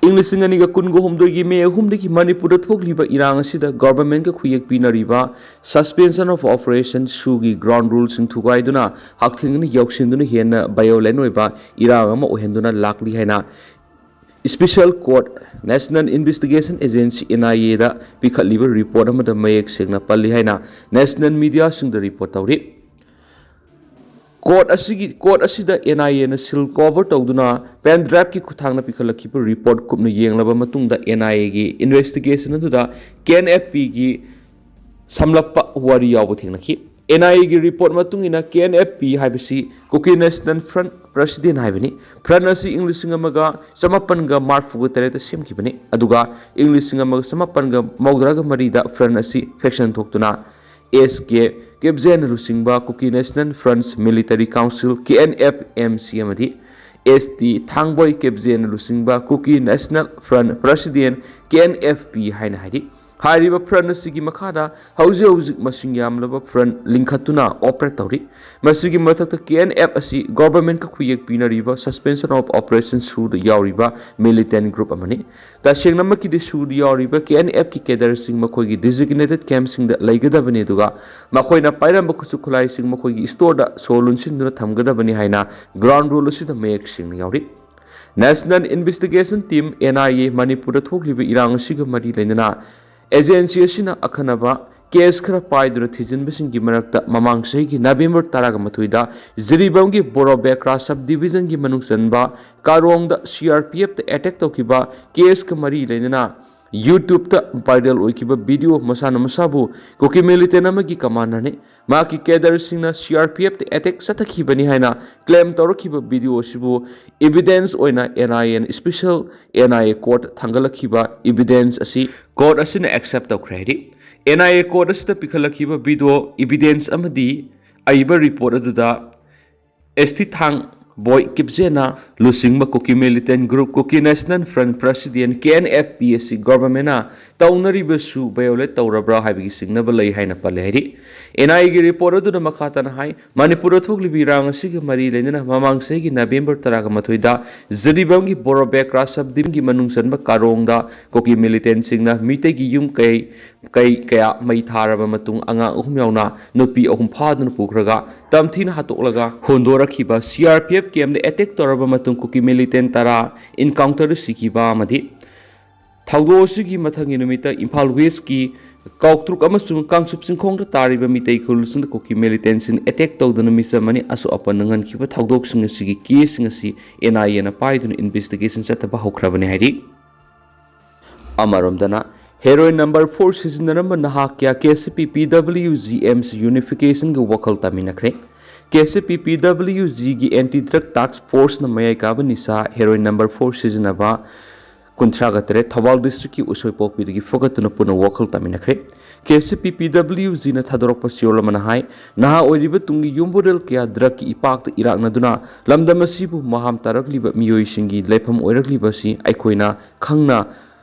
ꯏꯪ ꯂꯤꯁꯤꯡ ꯑꯅꯤꯒ ꯀꯨꯟꯒ ꯍꯨꯝꯗꯣꯏꯒꯤ ꯃꯦ ꯑꯍꯨꯝꯗꯒꯤ ꯃꯅꯤꯄꯨꯔꯗ ꯊꯣꯛꯂꯤꯕ ꯏꯔꯥꯡ ꯑꯁꯤꯗ governmentꯀ ꯈꯨꯌꯦꯛ ꯄꯤꯅꯔꯤꯕ Suspension of Operation ꯁꯨꯒꯤ ground ruleꯁꯤꯡ ꯊꯨꯒꯥꯏꯗꯨꯅ ꯍꯛꯊꯦꯡꯅꯅ ꯌꯧꯁꯤꯟꯗꯨꯅ ꯍꯦꯟꯅ violent ꯑꯣꯏꯕ ꯏꯔꯥꯡ ꯑꯃ ꯑꯣꯏꯍꯟꯗꯨꯅ ꯂꯥꯛꯂꯤ ꯍꯥꯏꯅ Special Court, National Investigation Agency, N I ꯑꯦꯗ ꯄꯤꯈꯠꯂꯤꯕ report ꯑꯃꯗ ꯃꯌꯦꯛ ꯁꯦꯡꯅ ꯄꯜꯂꯤ ꯍꯥꯏꯅ national mediaꯁꯤꯡꯗ report ꯇꯧꯔꯤ꯫ Court ꯑꯁꯤꯒꯤ, court ꯑꯁꯤꯗ ꯑꯦꯟ ꯑꯥꯏ ꯑꯦꯅ seal cover ꯇꯧꯗꯨꯅ pen driveꯀꯤ ꯈꯨꯠꯊꯥꯡꯗ ꯄꯤꯈꯠꯂꯛꯈꯤꯕ report ꯀꯨꯞꯅ ꯌꯦꯡꯂꯕ ꯃꯇꯨꯡꯗ ꯑꯦꯟ ꯑꯥꯏ ꯑꯦꯒꯤ investigation ꯑꯗꯨꯗ ꯀꯦ ꯑꯦꯟ ꯑꯦꯐ ꯄꯤꯒꯤ ꯁꯝꯂꯞꯄ ꯋꯥꯔꯤ ꯌꯥꯎꯕ ꯊꯦꯡꯅꯈꯤ꯫ ꯑꯦꯟ ꯑꯥꯏ ꯑꯦꯒꯤ report ꯃꯇꯨꯡ ꯏꯟꯅ ꯀꯦ ꯑꯦꯟ ꯑꯦꯐ ꯄꯤ ꯍꯥꯏꯕꯁꯤ Kuki National Front President ꯍꯥꯏꯕꯅꯤ꯫ Front ꯑꯁꯤ ꯏꯪ ꯂꯤꯁꯤꯡ ꯑꯃꯒ ꯆꯃꯥꯄꯟꯒ ꯃꯔꯤꯐꯨꯒ ꯇꯔꯦꯠꯇ ꯁꯦꯝꯈꯤꯕꯅꯤ, ꯑꯗꯨꯒ ꯏꯪ ꯂꯤꯁꯤꯡ ꯑꯃꯒ ꯆꯃꯥꯄꯟꯒ ꯃꯧꯗ꯭ꯔꯥꯒ ꯃꯔꯤꯗ front ꯑꯁꯤ faction ꯊꯣꯛꯇꯨꯅ ꯑꯦꯁ ꯀꯦ ꯀꯦꯞꯖꯦꯟꯅ ꯂꯨꯆꯤꯡꯕ Kuki National Front's Military Council, K N F M C, ꯑꯃꯗꯤ ꯑꯦꯁ ꯇꯤ ꯊꯥꯡꯕꯣꯏ ꯀꯦꯞꯖꯦꯟꯅ ꯂꯨꯆꯤꯡꯕ Kuki National Front President, K N F P ꯍꯥꯏꯅ ꯍꯥꯏꯔꯤ꯫ ꯍꯥꯏꯔꯤꯕ front ꯑꯁꯤꯒꯤ ꯃꯈꯥꯗ ꯍꯧꯖꯤꯛ ꯍꯧꯖꯤꯛ ꯃꯁꯤꯡ ꯌꯥꯝꯂꯕ front ꯂꯤꯡꯈꯠꯇꯨꯅ operate ꯇꯧꯔꯤ꯫ ꯃꯁꯤꯒꯤ ꯃꯊꯛꯇ ꯀꯦ ꯑꯦꯟ ꯑꯦꯐ ꯑꯁꯤ governmentꯀ ꯈꯨꯌꯦꯛ ꯄꯤꯅꯔꯤꯕ Suspension of Operation ꯁꯨꯗ ꯌꯥꯎꯔꯤꯕ militant group ꯑꯃꯅꯤ꯫ ꯇꯁꯦꯡꯅꯃꯛꯀꯤꯗꯤ ꯁꯨꯗ ꯌꯥꯎꯔꯤꯕ ꯀꯦ ꯑꯦꯟ ꯑꯦꯐꯀꯤ cadreꯁꯤꯡ ꯃꯈꯣꯏꯒꯤ designated campꯁꯤꯡꯗ ꯂꯩꯒꯗꯕꯅꯤ, ꯑꯗꯨꯒ ꯃꯈꯣꯏꯅ ꯄꯥꯏꯔꯝꯕ ꯈꯨꯠꯁꯨ ꯈꯨꯠꯂꯥꯏꯁꯤꯡ ꯃꯈꯣꯏꯒꯤ storeꯗ ꯁꯣ ꯂꯣꯟꯁꯤꯟꯗꯨꯅ ꯊꯝꯒꯗꯕꯅꯤ ꯍꯥꯏꯅ ground rule ꯑꯁꯤꯗ ꯃꯌꯦꯛ ꯁꯦꯡꯅ ꯌꯥꯎꯔꯤ꯫ National Investigation Team, N I A, ꯃꯅꯤꯄꯨꯔꯗ ꯊꯣꯛꯂꯤꯕ ꯏꯔꯥꯡ ꯑꯁꯤꯒ ꯃꯔꯤ ꯂꯩꯅꯅ agency ꯑꯁꯤꯅ ꯑꯈꯟꯅꯕ case ꯈꯔ ꯄꯥꯏꯗꯨꯅ ꯊꯤꯖꯤꯟꯕꯁꯤꯡꯒꯤ ꯃꯔꯛꯇ ꯃꯃꯥꯡ ꯆꯍꯤꯒꯤ November ꯇꯔꯥꯒ ꯃꯥꯊꯣꯏꯗ ꯖꯤꯔꯤꯕꯥꯝꯒꯤ ꯕꯣꯔꯣꯕꯦꯀ꯭ꯔꯥ sub divisionꯒꯤ ꯃꯅꯨꯡ ꯆꯟꯕ ꯀꯥꯔꯣꯡꯗ ꯁꯤ ꯑꯥꯔ ꯄꯤ ꯑꯦꯐꯇ attack ꯇꯧꯈꯤꯕ caseꯀ ꯃꯔꯤ ꯂꯩꯅꯅ YouTube-ꯇ viral ꯑꯣꯏꯈꯤꯕ video, ꯃꯁꯥꯅ ꯃꯁꯥꯕꯨ ꯀꯨꯀꯤ militant ꯑꯃꯒꯤ commander-ꯅꯤ, ꯃꯍꯥꯛꯀꯤ cadre-ꯁꯤꯡꯅ C R P F-ꯇ attack ꯆꯠꯊꯈꯤꯕꯅꯤ ꯍꯥꯏꯅ claim ꯇꯧꯔꯛꯈꯤꯕ video ꯑꯁꯤꯕꯨ evidence ꯑꯣꯏꯅ N I A-ꯅ special N I A court ꯊꯥꯡꯒꯠꯂꯛꯈꯤꯕ evidence ꯑꯁꯤ court ꯑꯁꯤꯅ accept ꯇꯧꯈ꯭ꯔꯦ ꯍꯥꯏꯔꯤ꯫ N I A court ꯑꯁꯤꯗ ꯄꯤꯈꯠꯂꯛꯈꯤꯕ video evidence ꯑꯃꯗꯤ ꯑꯏꯕ report ꯑꯗꯨꯗ S T ꯊꯥꯡꯕꯣꯏ ꯀꯤꯞꯖꯦꯅ ꯂꯨꯆꯤꯡꯕ ꯀꯨꯀꯤ militant group Kuki National Front President, K N F P ꯑꯁꯤ government-ꯅ ꯇꯧꯅꯔꯤꯕꯁꯨ violate ꯇꯧꯔꯕ꯭ꯔꯥ ꯍꯥꯏꯕꯒꯤ ꯆꯤꯡꯅꯕ ꯂꯩ ꯍꯥꯏꯅ ꯄꯜꯂꯦ ꯍꯥꯏꯔꯤ꯫ N I A-ꯒꯤ report ꯑꯗꯨꯅ ꯃꯈꯥ ꯇꯥꯅ ꯍꯥꯏ, ꯃꯅꯤꯄꯨꯔꯗ ꯊꯣꯛꯂꯤꯕ ꯏꯔꯥꯡ ꯑꯁꯤꯒ ꯃꯔꯤ ꯂꯩꯅꯅ ꯃꯃꯥꯡ ꯆꯍꯤꯒꯤ November ꯇꯔꯥꯒ ꯃꯥꯊꯣꯏꯗ ꯖꯤꯔꯤꯕꯥꯝꯒꯤ ꯕꯣꯔꯣꯕꯦꯀ꯭ꯔꯥ sub-division-ꯒꯤ ꯃꯅꯨꯡ ꯆꯟꯕ ꯀꯥꯔꯣꯡꯗ ꯀꯨꯀꯤ militant-ꯁꯤꯡꯅ ꯃꯤꯇꯩꯒꯤ ꯌꯨꯝ ꯀꯩ ꯀꯩ ꯀꯌꯥ ꯃꯩ ꯊꯥꯔꯕ ꯃꯇꯨꯡ ꯑꯉꯥꯡ ꯑꯍꯨꯝ ꯌꯥꯎꯅ ꯅꯨꯄꯤ ꯑꯍꯨꯝ ꯐꯥꯗꯨꯅ ꯄꯨꯈ꯭ꯔꯒ ꯇꯝꯊꯤꯅ ꯍꯥꯠꯇꯣꯛꯂꯒ ꯍꯨꯟꯗꯣꯔꯛꯈꯤꯕ, C R P F camp-ꯗ attack ꯇꯧꯔꯕ ꯃꯇꯨꯡ ꯀꯨꯀꯤ militant ꯇꯔꯥ encounter-ꯗ ꯁꯤꯈꯤꯕ ꯑꯃꯗꯤ ꯊꯧꯗꯣꯛ ꯑꯁꯤꯒꯤ ꯃꯊꯪꯒꯤ ꯅꯨꯃꯤꯠꯇ ꯏꯝꯐꯥꯜ West-ꯀꯤ ꯀꯥꯎꯇ꯭ꯔꯨꯛ ꯑꯃꯁꯨꯡ ꯀꯥꯡꯆꯨꯞ ꯆꯤꯡꯈꯣꯡꯗ ꯇꯥꯔꯤꯕ ꯃꯤꯇꯩ ꯈꯨꯜꯁꯤꯡꯗ ꯀꯨꯀꯤ militant-ꯁꯤꯡ attack ꯇꯧꯗꯨꯅ ꯃꯤꯆꯝ ꯑꯅꯤ ꯑꯁꯣꯛ ꯑꯄꯟ ꯅꯪꯍꯟꯈꯤꯕ ꯊꯧꯗꯣꯛꯁꯤꯡ ꯑꯁꯤꯒꯤ case-ꯁꯤꯡ ꯑꯁꯤ N I A-ꯅ ꯄꯥꯏꯗꯨꯅ investigation ꯆꯠꯊꯕ ꯍꯧꯈ꯭ꯔꯕꯅꯤ ꯍꯥꯏꯔꯤ꯫ ꯑꯃꯔꯣꯝꯗꯅ, heroin number four ꯁꯤꯖꯤꯟꯅꯔꯝꯕ ꯅꯍꯥ ꯀꯌꯥ K C P P W G M C unification-ꯒꯤ ꯋꯥꯈꯜ ꯇꯥꯃꯤꯟꯅꯈ꯭ꯔꯦ꯫ K C P P W G-ꯒꯤ anti drug task force-ꯅ ꯃꯌꯥꯏ ꯀꯥꯕ ꯅꯤꯁꯥ heroin number four ꯁꯤꯖꯤꯟꯅꯕ ꯀꯨꯟꯊ꯭ꯔꯥꯒ ꯇꯔꯦꯠ ꯊꯧꯕꯥꯜ district-ꯀꯤ ꯎꯁꯣꯏꯄꯣꯛꯄꯤꯗꯒꯤ ꯐꯒꯠꯇꯨꯅ ꯄꯨꯟꯅ ꯋꯥꯈꯜ ꯇꯥꯃꯤꯟꯅꯈ꯭ꯔꯦ꯫ K C P P W G-ꯅ ꯊꯥꯗꯣꯔꯛꯄ ꯆꯦꯔꯣꯜ ꯑꯃꯅ ꯍꯥꯏ, ꯅꯍꯥ ꯑꯣꯏꯔꯤꯕ ꯇꯨꯡꯒꯤ ꯌꯨꯝꯕꯨꯔꯦꯜ ꯀꯌꯥ drug-ꯀꯤ ꯏꯄꯥꯛꯇ ꯏꯔꯥꯛꯅꯗꯨꯅ ꯂꯝꯗꯝ ꯑꯁꯤꯕꯨ ꯃꯍꯥꯝ ꯇꯥꯔꯛꯂꯤꯕ ꯃꯤꯑꯣꯏꯁꯤꯡꯒꯤ ꯂꯩꯐꯝ ꯑꯣꯏꯔꯛꯂꯤꯕ ꯑꯁꯤ ꯑꯩꯈꯣꯏꯅ ꯈꯪꯅ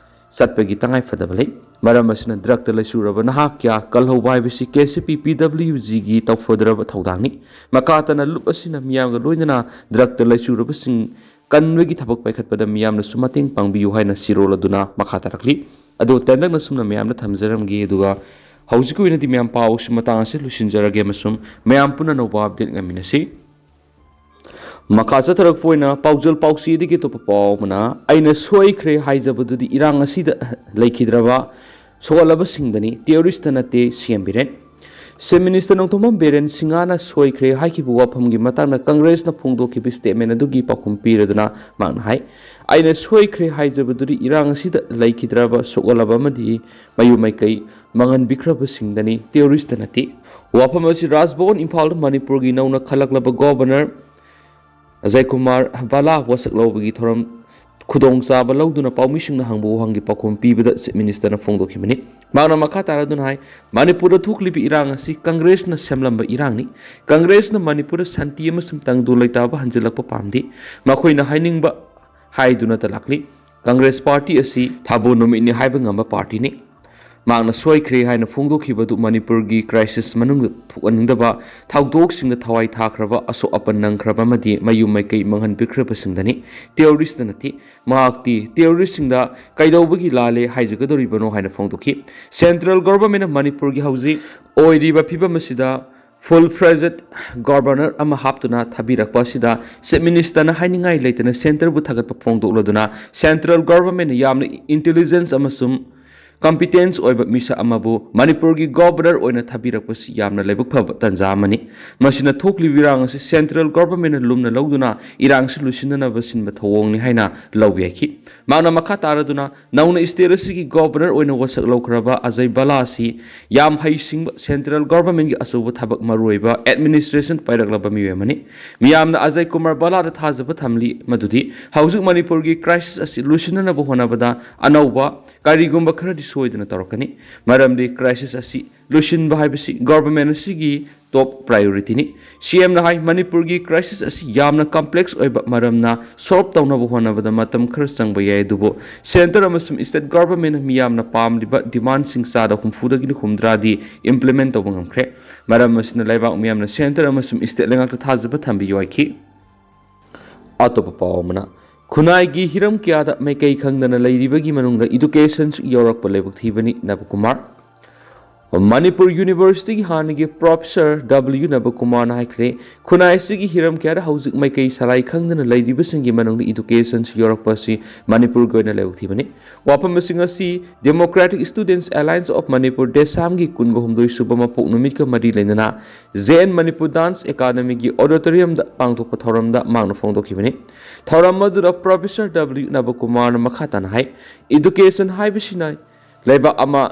ꯆꯠꯄꯒꯤ ꯇꯉꯥꯏꯐꯗꯕ ꯂꯩ꯫ ꯃꯔꯝ ꯑꯁꯤꯅ drug-ꯇ ꯂꯩꯆꯨꯔꯕ ꯅꯍꯥ ꯀꯌꯥ ꯀꯜꯍꯧꯕ ꯍꯥꯏꯕꯁꯤ K C P P W G-ꯒꯤ ꯇꯧꯐꯗ꯭ꯔꯕ ꯊꯧꯗꯥꯡꯅꯤ꯫ ꯃꯈꯥ ꯇꯥꯅ ꯂꯨꯞ ꯑꯁꯤꯅ ꯃꯤꯌꯥꯝꯒ ꯂꯣꯏꯅꯅ drug-ꯇ ꯂꯩꯆꯨꯔꯕꯁꯤꯡ ꯀꯟꯕꯒꯤ ꯊꯕꯛ ꯄꯥꯏꯈꯠꯄꯗ ꯃꯤꯌꯥꯝꯅꯁꯨ ꯃꯇꯦꯡ ꯄꯥꯡꯕꯤꯌꯨ ꯍꯥꯏꯅ ꯆꯦꯔꯣꯜ ꯑꯗꯨꯅ ꯃꯈꯥ ꯇꯥꯔꯛꯂꯤ꯫ ꯑꯗꯨ ꯇꯦꯟꯇꯛꯅ ꯁꯨꯝꯅ ꯃꯌꯥꯝꯗ ꯊꯝꯖꯔꯝꯒꯦ, ꯑꯗꯨꯒ ꯍꯧꯖꯤꯛꯀꯤ ꯑꯣꯏꯅꯗꯤ ꯃꯌꯥꯝ ꯄꯥꯎꯁꯤ ꯃꯇꯥꯡ ꯑꯁꯤ ꯂꯣꯏꯁꯤꯟꯖꯔꯒꯦ ꯑꯃꯁꯨꯡ ꯃꯌꯥꯝ ꯄꯨꯟꯅ ꯑꯅꯧꯕ update ꯉꯥꯏꯃꯤꯟꯅꯁꯤ꯫ ꯃꯈꯥ ꯆꯠꯊꯔꯛꯄ ꯑꯣꯏꯅ ꯄꯥꯎꯖꯦꯜ ꯄꯥꯎꯆꯦꯗꯒꯤ ꯑꯇꯣꯞꯄ ꯄꯥꯎ ꯑꯃꯅ, ꯑꯩꯅ ꯁꯣꯏꯈ꯭ꯔꯦ ꯍꯥꯏꯖꯕꯗꯨꯗꯤ ꯏꯔꯥꯡ ꯑꯁꯤꯗ ꯂꯩꯈꯤꯗ꯭ꯔꯕ ꯁꯣꯛꯍꯜꯂꯕꯁꯤꯡꯗꯅꯤ, terrorist ꯅꯠꯇꯦ, C M Biren. Chief minister Nongthombam Biren ꯁꯤꯡꯍꯅ ꯁꯣꯏꯈ꯭ꯔꯦ ꯍꯥꯏꯈꯤꯕ ꯋꯥꯐꯝꯒꯤ ꯃꯇꯥꯡꯗ ꯀꯪꯒ꯭ꯔꯦꯁꯅ ꯐꯣꯡꯗꯣꯛꯈꯤꯕ ꯁ꯭ꯇꯦꯠꯃꯦꯟ ꯑꯗꯨꯒꯤ ꯄꯥꯎꯈꯨꯝ ꯄꯤꯔꯗꯨꯅ ꯃꯍꯥꯛꯅ ꯍꯥꯏ, "ꯑꯩꯅ ꯁꯣꯏꯈ꯭ꯔꯦ ꯍꯥꯏꯖꯕꯗꯨꯗꯤ ꯏꯔꯥꯡ ꯑꯁꯤꯗ ꯂꯩꯈꯤꯗ꯭ꯔꯕ, ꯁꯣꯛꯍꯜꯂꯕ ꯑꯃꯗꯤ ꯃꯌꯨꯝ ꯃꯩꯀꯩ ꯃꯥꯡꯍꯟꯕꯤꯈ꯭ꯔꯕꯁꯤꯡꯗꯅꯤ, ꯇꯦꯔꯣꯔꯤꯁꯇ ꯅꯠꯇꯦ"꯫ ꯋꯥꯐꯝ ꯑꯁꯤ ꯔꯥꯖꯚꯋꯟ ꯏꯝꯐꯥꯜꯗ ꯃꯅꯤꯄꯨꯔꯒꯤ ꯅꯧꯅ ꯈꯜꯂꯛꯂꯕ ꯒꯣꯚꯔꯅꯔ ꯑꯖꯌ ꯀꯨꯃꯥꯔ ꯕꯂꯥ ꯋꯥꯁꯛ ꯂꯧꯕꯒꯤ ꯊꯧꯔꯝ ꯈꯨꯗꯣꯡꯆꯥꯕ ꯂꯧꯗꯨꯅ ꯄꯥꯎꯃꯤꯁꯤꯡꯅ ꯍꯪꯕ ꯋꯥꯍꯪꯒꯤ ꯄꯥꯎꯈꯨꯝ ꯄꯤꯕꯗ ꯆꯤꯐ ꯃꯤꯅꯤꯁꯇꯔꯅ ꯐꯣꯡꯗꯣꯛꯈꯤꯕꯅꯤ꯫ ꯃꯍꯥꯛꯅ ꯃꯈꯥ ꯇꯥꯔꯗꯨꯅ ꯍꯥꯏ, "ꯃꯅꯤꯄꯨꯔꯗ ꯊꯣꯛꯂꯤꯕ ꯏꯔꯥꯡ ꯑꯁꯤ ꯀꯪꯒ꯭ꯔꯦꯁꯅ ꯁꯦꯝꯂꯝꯕ ꯏꯔꯥꯡꯅꯤ꯫ ꯀꯪꯒ꯭ꯔꯦꯁꯅ ꯃꯅꯤꯄꯨꯔꯗ ꯁꯥꯟꯇꯤ ꯑꯃꯁꯨꯡ ꯇꯪꯗꯨ ꯂꯩꯇꯥꯕ ꯍꯟꯖꯤꯜꯂꯛꯄ ꯄꯥꯝꯗꯦ꯫ ꯃꯈꯣꯏꯅ ꯍꯥꯏꯅꯤꯡꯕ ꯍꯥꯏꯗꯨꯅꯇ ꯂꯥꯛꯂꯤ꯫ ꯀꯪꯒ꯭ꯔꯦꯁ ꯄꯥꯔꯇꯤ ꯑꯁꯤ ꯊꯥꯕꯨ ꯅꯨꯃꯤꯠꯅꯤ ꯍꯥꯏꯕ ꯉꯝꯕ ꯄꯥꯔꯇꯤꯅꯤ"꯫ ꯃꯍꯥꯛꯅ ꯁꯣꯏꯈ꯭ꯔꯦ ꯍꯥꯏꯅ ꯐꯣꯡꯗꯣꯛꯈꯤꯕꯗꯨ ꯃꯅꯤꯄꯨꯔꯒꯤ ꯀ꯭ꯔꯥꯏꯁꯤꯁ ꯃꯅꯨꯡꯗ ꯊꯣꯛꯍꯟꯅꯤꯡꯗꯕ, ꯊꯧꯗꯣꯛꯁꯤꯡꯗ ꯊꯋꯥꯏ ꯊꯥꯈ꯭ꯔꯕ, ꯑꯁꯣꯛ ꯑꯄꯟ ꯅꯪꯈ꯭ꯔꯕ ꯑꯃꯗꯤ ꯃꯌꯨꯝ ꯃꯩꯀꯩ ꯃꯥꯡꯍꯟꯕꯤꯈ꯭ꯔꯕꯁꯤꯡꯗꯅꯤ, ꯇꯦꯔꯣꯔꯤꯁꯇ ꯅꯠꯇꯦ꯫ ꯃꯍꯥꯛꯇꯤ ꯇꯦꯔꯣꯔꯤꯁꯁꯤꯡꯗ ꯀꯩꯗꯧꯕꯒꯤ ꯂꯥꯜꯂꯦ ꯍꯥꯏꯖꯒꯗꯧꯔꯤꯕꯅꯣ ꯍꯥꯏꯅ ꯐꯣꯡꯗꯣꯛꯈꯤ꯫ ꯁꯦꯟꯇ꯭ꯔꯦꯜ ꯒꯣꯚꯔꯟꯃꯦꯟꯠꯅ ꯃꯅꯤꯄꯨꯔꯒꯤ ꯍꯧꯖꯤꯛ ꯑꯣꯏꯔꯤꯕ ꯐꯤꯕꯝ ꯑꯁꯤꯗ ꯐꯨꯜ ꯐ꯭ꯂꯦꯖꯦꯗ ꯒꯣꯚꯔꯅꯔ ꯑꯃ ꯍꯥꯞꯇꯨꯅ ꯊꯥꯕꯤꯔꯛꯄ ꯑꯁꯤꯗ ꯆꯤꯐ ꯃꯤꯅꯤꯁꯇꯔꯅ ꯍꯥꯏꯅꯤꯡꯉꯥꯏ ꯂꯩꯇꯅ ꯁꯦꯟꯇꯔꯕꯨ ꯊꯥꯒꯠꯄ ꯐꯣꯡꯗꯣꯛꯂꯗꯨꯅ ꯁꯦꯟꯇ꯭ꯔꯦꯜ ꯒꯣꯚꯔꯟꯃꯦꯟꯠꯅ ꯌꯥꯝꯅ ꯏꯟꯇꯦꯂꯤꯖꯦꯟꯁ ꯑꯃꯁꯨꯡ ꯀꯝꯄꯤꯇꯦꯟꯁ ꯑꯣꯏꯕ ꯃꯤꯁꯛ ꯑꯃꯕꯨ ꯃꯅꯤꯄꯨꯔꯒꯤ ꯒꯣꯚꯔꯅꯔ ꯑꯣꯏꯅ ꯊꯥꯕꯤꯔꯛꯄꯁꯤ ꯌꯥꯝꯅ ꯂꯥꯏꯕꯛ ꯐꯕ ꯇꯥꯟꯖꯥ ꯑꯃꯅꯤ꯫ ꯃꯁꯤꯅ ꯊꯣꯛꯂꯤꯕ ꯏꯔꯥꯡ ꯑꯁꯤ ꯁꯦꯟꯇ꯭ꯔꯦꯜ ꯒꯣꯚꯔꯟꯃꯦꯟꯠꯅ ꯂꯨꯝꯅ ꯂꯧꯗꯨꯅ ꯏꯔꯥꯡꯁꯤ ꯂꯣꯏꯁꯤꯟꯅꯅꯕ ꯁꯤꯟꯕ ꯊꯧꯑꯣꯡꯅꯤ ꯍꯥꯏꯅ ꯂꯧꯕ ꯌꯥꯏꯈꯤ꯫ ꯃꯍꯥꯛꯅ ꯃꯈꯥ ꯇꯥꯔꯗꯨꯅ ꯅꯧꯅ ꯁ꯭ꯇꯦꯠ ꯑꯁꯤꯒꯤ ꯒꯣꯚꯔꯅꯔ ꯑꯣꯏꯅ ꯋꯥꯁꯛ ꯂꯧꯈ꯭ꯔꯕ ꯑꯖꯌ ꯕꯂꯥ ꯑꯁꯤ ꯌꯥꯝ ꯍꯩꯁꯤꯡꯕ ꯁꯦꯟꯇ꯭ꯔꯦꯜ ꯒꯣꯚꯔꯟꯃꯦꯟꯠꯀꯤ ꯑꯆꯧꯕ ꯊꯕꯛ, ꯃꯔꯨꯑꯣꯏꯕ ꯑꯦꯗꯃꯤꯅꯤꯁꯇ꯭ꯔꯦꯁꯟ ꯄꯥꯏꯔꯛꯂꯕ ꯃꯤꯑꯣꯏ ꯑꯃꯅꯤ꯫ ꯃꯤꯌꯥꯝꯅ ꯑꯖꯌ ꯀꯨꯃꯥꯔ ꯕꯂꯥꯗ ꯊꯥꯖꯕ ꯊꯝꯂꯤ ꯃꯗꯨꯗꯤ ꯍꯧꯖꯤꯛ ꯃꯅꯤꯄꯨꯔꯒꯤ ꯀ꯭ꯔꯥꯏꯁꯤꯁ ꯑꯁꯤ ꯂꯣꯏꯁꯤꯟꯅꯅꯕ ꯍꯣꯠꯅꯕꯗ ꯑꯅꯧꯕ ꯀꯔꯤꯒꯨꯝꯕ ꯈꯔꯗꯤ ꯁꯣꯏꯗꯅ ꯇꯧꯔꯛꯀꯅꯤ꯫ ꯃꯔꯝꯗꯤ ꯀ꯭ꯔꯥꯏꯁꯤꯁ ꯑꯁꯤ ꯂꯣꯏꯁꯤꯟꯕ ꯍꯥꯏꯕꯁꯤ ꯒꯣꯚꯔꯟꯃꯦꯟꯠ ꯑꯁꯤꯒꯤ ꯇꯣꯞ ꯄ꯭ꯔꯥꯏꯑꯣꯔꯤꯇꯤꯅꯤ꯫ ꯁꯤ ꯑꯦꯝꯅ ꯍꯥꯏ, "ꯃꯅꯤꯄꯨꯔꯒꯤ ꯀ꯭ꯔꯥꯏꯁꯤꯁ ꯑꯁꯤ ꯌꯥꯝꯅ ꯀꯝꯄ꯭ꯂꯦꯛꯁ ꯑꯣꯏꯕ ꯃꯔꯝꯅ ꯁꯣꯜꯕ ꯇꯧꯅꯕ ꯍꯣꯠꯅꯕꯗ ꯃꯇꯝ ꯈꯔ ꯆꯪꯕ ꯌꯥꯏ, ꯑꯗꯨꯕꯨ ꯁꯦꯟꯇꯔ ꯑꯃꯁꯨꯡ ꯁ꯭ꯇꯦꯠ ꯒꯣꯚꯔꯟꯃꯦꯟꯠꯅ ꯃꯤꯌꯥꯝꯅ ꯄꯥꯝꯂꯤꯕ ꯗꯤꯃꯥꯟꯁꯤꯡ ꯆꯥꯗ ꯍꯨꯝꯐꯨꯗꯒꯤ ꯍꯨꯝꯗ꯭ꯔꯥꯗꯤ ꯏꯝꯄ꯭ꯂꯤꯃꯦꯟꯠ ꯇꯧꯕ ꯉꯝꯈ꯭ꯔꯦ꯫ ꯃꯔꯝ ꯑꯁꯤꯅ ꯂꯩꯕꯥꯛ ꯃꯤꯌꯥꯝꯅ ꯁꯦꯟꯇꯔ ꯑꯃꯁꯨꯡ ꯁ꯭ꯇꯦꯠ ꯂꯩꯉꯥꯛꯇ ꯊꯥꯖꯕ ꯊꯝꯕꯤꯌꯨ" ꯍꯥꯏꯈꯤ꯫ ꯑꯇꯣꯞꯄ ꯄꯥꯎ ꯑꯃꯅ, ꯈꯨꯟꯅꯥꯏꯒꯤ ꯍꯤꯔꯝ ꯀꯌꯥꯗ ꯃꯥꯏꯀꯩ ꯈꯪꯗꯅ ꯂꯩꯔꯤꯕꯒꯤ ꯃꯅꯨꯡꯗ ꯏꯗꯨꯀꯦꯁꯟꯁꯨ ꯌꯥꯎꯔꯛꯄ ꯂꯥꯏꯕꯛ ꯊꯤꯕꯅꯤ, ꯅꯕꯀꯨꯃꯥꯔ꯫ ꯃꯅꯤꯄꯨꯔ ꯌꯨꯅꯤꯚꯔꯁꯤꯇꯤꯒꯤ ꯍꯥꯟꯅꯒꯤ ꯄ꯭ꯔꯣꯐꯦꯁꯔ ꯗꯕ꯭ꯂꯤꯌꯨ ꯅꯕꯀꯨꯃꯥꯔꯅ ꯍꯥꯏꯈ꯭ꯔꯦ, ꯈꯨꯟꯅꯥꯏ ꯑꯁꯤꯒꯤ ꯍꯤꯔꯝ ꯀꯌꯥꯗ ꯍꯧꯖꯤꯛ ꯃꯥꯏꯀꯩ ꯁꯂꯥꯏ ꯈꯪꯗꯅ ꯂꯩꯔꯤꯕꯁꯤꯡꯒꯤ ꯃꯅꯨꯡꯗ ꯏꯗꯨꯀꯦꯁꯟꯁꯨ ꯌꯧꯔꯛꯄ ꯑꯁꯤ ꯃꯅꯤꯄꯨꯔꯒꯤ ꯑꯣꯏꯅ ꯂꯥꯏꯕꯛ ꯊꯤꯕꯅꯤ꯫ ꯋꯥꯐꯝꯁꯤꯡ ꯑꯁꯤ Democratic Students Alliance of Manipur, ꯗꯦꯁꯥꯝꯒꯤ ꯀꯨꯟꯒ ꯍꯨꯝꯗꯣꯏ ꯁꯨꯕ ꯃꯄꯣꯛ ꯅꯨꯃꯤꯠꯀ ꯃꯔꯤ ꯂꯩꯅꯅ ꯖꯦ ꯑꯦꯟ ꯃꯅꯤꯄꯨꯔ ꯗꯥꯟꯁ ꯑꯦꯀꯥꯗꯃꯤꯒꯤ ꯑꯣꯗꯤꯇꯣꯔꯤꯌꯝꯗ ꯄꯥꯡꯊꯣꯛꯄ ꯊꯧꯔꯝꯗ ꯃꯍꯥꯛꯅ ꯐꯣꯡꯗꯣꯛꯈꯤꯕꯅꯤ꯫ ꯊꯧꯔꯝ ꯑꯗꯨꯗ ꯄ꯭ꯔꯣꯐꯦꯁꯔ ꯗꯕ꯭ꯂꯤꯌꯨ ꯅꯕꯀꯨꯃꯥꯔꯅ ꯃꯈꯥ ꯇꯥꯅ ꯍꯥꯏ, ꯏꯗꯨꯀꯦꯁꯟ ꯍꯥꯏꯕꯁꯤꯅ ꯂꯩꯕꯥꯛ ꯑꯃ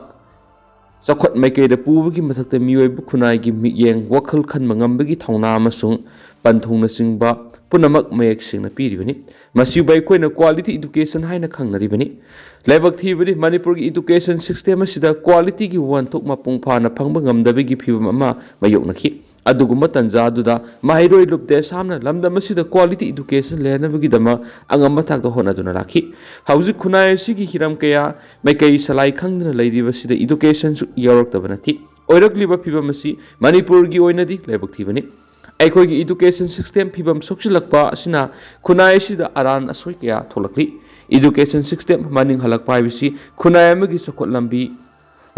ꯆꯥꯎꯈꯠ ꯃꯥꯏꯀꯩꯗ ꯄꯨꯕꯒꯤ ꯃꯊꯛꯇ ꯃꯤꯑꯣꯏꯕ ꯈꯨꯟꯅꯥꯏꯒꯤ ꯃꯤꯠꯌꯦꯡ, ꯋꯥꯈꯜ ꯈꯟꯕ ꯉꯝꯕꯒꯤ ꯊꯧꯅꯥ ꯑꯃꯁꯨꯡ ꯄꯟꯊꯨꯡꯅꯆꯤꯡꯕ ꯄꯨꯝꯅꯃꯛ ꯃꯌꯦꯛ ꯁꯦꯡꯅ ꯄꯤꯔꯤꯕꯅꯤ꯫ ꯃꯁꯤꯕꯨ ꯑꯩꯈꯣꯏꯅ quality education ꯍꯥꯏꯅ ꯈꯪꯅꯔꯤꯕꯅꯤ꯫ ꯂꯥꯏꯕꯛ ꯊꯤꯕꯗꯤ ꯃꯅꯤꯄꯨꯔꯒꯤ education system ꯑꯁꯤꯗ qualityꯒꯤ ꯋꯥꯍꯟꯊꯣꯛ ꯃꯄꯨꯡ ꯐꯥꯅ ꯐꯪꯕ ꯉꯝꯗꯕꯒꯤ ꯐꯤꯚꯝ ꯑꯃ ꯃꯥꯌꯣꯛꯅꯈꯤ꯫ ꯑꯗꯨꯒꯨꯝꯕ ꯇꯥꯟꯖꯥ ꯑꯗꯨꯗ ꯃꯍꯩꯔꯣꯏ ꯂꯨꯞ ꯗꯦꯁꯥꯝꯅ ꯂꯝꯗꯝ ꯑꯁꯤꯗ quality education ꯂꯩꯍꯟꯅꯕꯒꯤꯗꯃꯛ ꯑꯉꯝꯕ ꯊꯥꯛꯇ ꯍꯣꯠꯅꯗꯨꯅ ꯂꯥꯛꯈꯤ꯫ ꯍꯧꯖꯤꯛ ꯈꯨꯟꯅꯥꯏ ꯑꯁꯤꯒꯤ ꯍꯤꯔꯝ ꯀꯌꯥ ꯃꯥꯏꯀꯩ ꯁꯂꯥꯏ ꯈꯪꯗꯅ ꯂꯩꯔꯤꯕꯁꯤꯗ educationꯁꯨ ꯌꯥꯎꯔꯛꯇꯕ ꯅꯠꯇꯦ꯫ ꯑꯣꯏꯔꯛꯂꯤꯕ ꯐꯤꯚꯝ ꯑꯁꯤ ꯃꯅꯤꯄꯨꯔꯒꯤ ꯑꯣꯏꯅꯗꯤ ꯂꯥꯏꯕꯛ ꯊꯤꯕꯅꯤ꯫ ꯑꯩꯈꯣꯏꯒꯤ education system ꯐꯤꯚꯝ ꯁꯣꯛꯆꯤꯜꯂꯛꯄ ꯑꯁꯤꯅ ꯈꯨꯟꯅꯥꯏ ꯑꯁꯤꯗ ꯑꯔꯥꯟ ꯑꯁꯣꯏ ꯀꯌꯥ ꯊꯣꯛꯂꯛꯂꯤ꯫ Education system ꯃꯅꯤꯡ ꯍꯜꯂꯛꯄ ꯍꯥꯏꯕꯁꯤ ꯈꯨꯟꯅꯥꯏ ꯑꯃꯒꯤ ꯆꯥꯎꯈꯠ ꯂꯝꯕꯤ